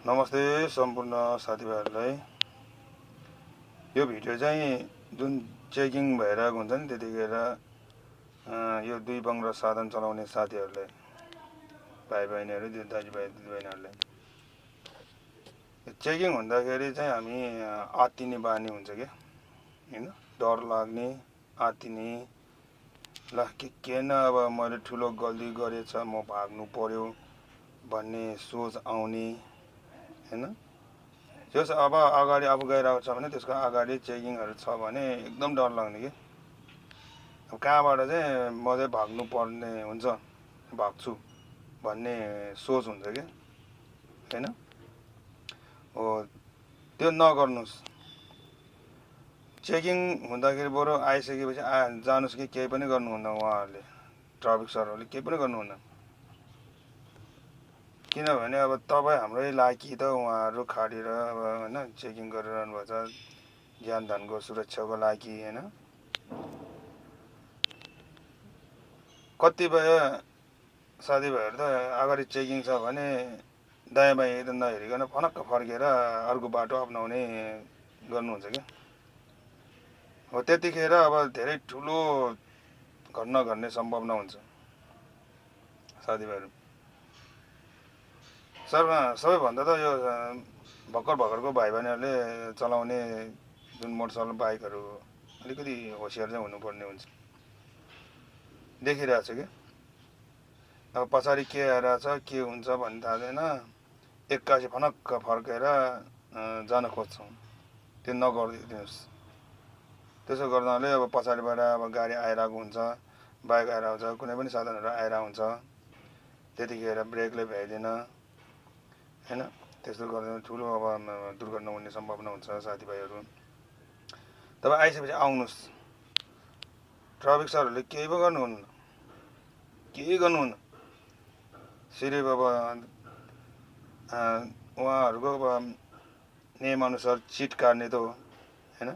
नमस्ते सम्पूर्ण साथीभाइहरूलाई। यो भिडियो चाहिँ जुन चेकिङ भइरहेको हुन्छ नि त्यतिखेर यो दुई बङ्ग साधन चलाउने साथीहरूलाई, भाइ बहिनीहरू, दाजुभाइ दिदीबहिनीहरूलाई चेकिङ हुँदाखेरि चाहिँ हामी आत्तिने बानी हुन्छ क्या, हैन? डर लाग्ने, आत्तिने, ल के न अब मैले ठुलो गल्ती गरेछ, म भाग्नु पर्यो भन्ने सोच आउने, हैन? जस अब अगाडि आफू गइरहेको छ भने त्यसको अगाडि चेकिङहरू छ भने एकदम डर लाग्ने कि अब कहाँबाट चाहिँ म चाहिँ भाग्नु पर्ने हुन्छ, भाग्छु भन्ने सोच हुन्छ क्या, हैन? हो, त्यो नगर्नुहोस्। चेकिङ हुँदाखेरि बरु आइसकेपछि जानुहोस् कि केही पनि गर्नुहुन्न, उहाँहरूले ट्राफिक सरहरूले केही पनि गर्नुहुन्न। किनभने अब तपाईँ हाम्रै लागि त उहाँहरू खाडेर अब हैन चेकिङ गरिरहनु भएको छ, ज्यान धनको सुरक्षाको लागि, हैन? कतिपय साथीभाइहरू त अगाडि चेकिङ छ भने दायाँ बायाँ एकदम नहेरिकन फनक्क फर्केर अर्को बाटो अपनाउने गर्नुहुन्छ क्या। हो, त्यतिखेर अब धेरै ठुलो घटना घट्ने सम्भावना हुन्छ साथीभाइहरू। सबैभन्दा त यो भर्खरको भाइ बहिनीहरूले चलाउने जुन मोटरसाइकल बाइकहरू अलिकति होसियार चाहिँ हुनुपर्ने हुन्छ। देखिरहेको छु कि अब पछाडि के आइरहेछ के हुन्छ भन्ने थाहा छैन, एक्कासी फनक्क फर्केर जान खोज्छौँ, त्यो नगरिदिनुहोस्। त्यसो गर्नाले अब पछाडिबाट अब गाडी आइरहेको हुन्छ, बाइक आइरहेको हुन्छ, कुनै पनि साधनहरू आइरहेको हुन्छ, त्यतिखेर ब्रेकले भ्याइदिन, हैन? त्यस्तो गर्दा ठुलो अब दुर्घटना हुने सम्भावना हुन्छ साथीभाइहरू। तपाईँ आइसकेपछि आउनुहोस्। ट्राफिक सरहरूले केही पो गर्नुहुन्न, केही गर्नुहुन्न। सिर्फ अब उहाँहरूको अब नियमअनुसार चिट काट्ने त हो, हैन?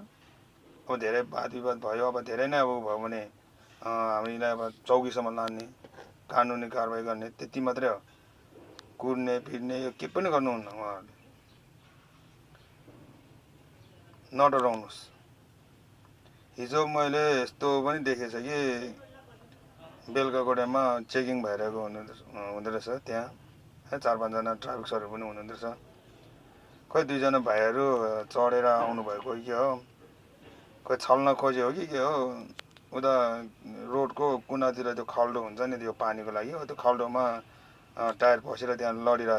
अब धेरै वाद विवाद भयो, अब धेरै नै अब भयो भने हामीलाई अब चौकीसम्म लाने, कानुनी कारबाही गर्ने, त्यति मात्रै हो। कुर्ने फिर्ने यो के पनि गर्नुहुन्न उहाँहरूले। नडराउनुहोस्। हिजो मैले यस्तो पनि देखेछ कि बेलुकाको टाइममा चेकिङ भइरहेको हुँदो रहेछ त्यहाँ, 4-5 जना ट्राफिक सरहरू पनि हुनुहुँदो रहेछ। खोइ 2 जना भाइहरू चढेर आउनुभएको कि हो, खोइ छल्न खोज्यो हो कि के हो, उता रोडको कुनातिर त्यो खाल्डो हुन्छ नि त्यो पानीको लागि, त्यो खाल्डोमा टायर पसेर त्यहाँ लडिरहेको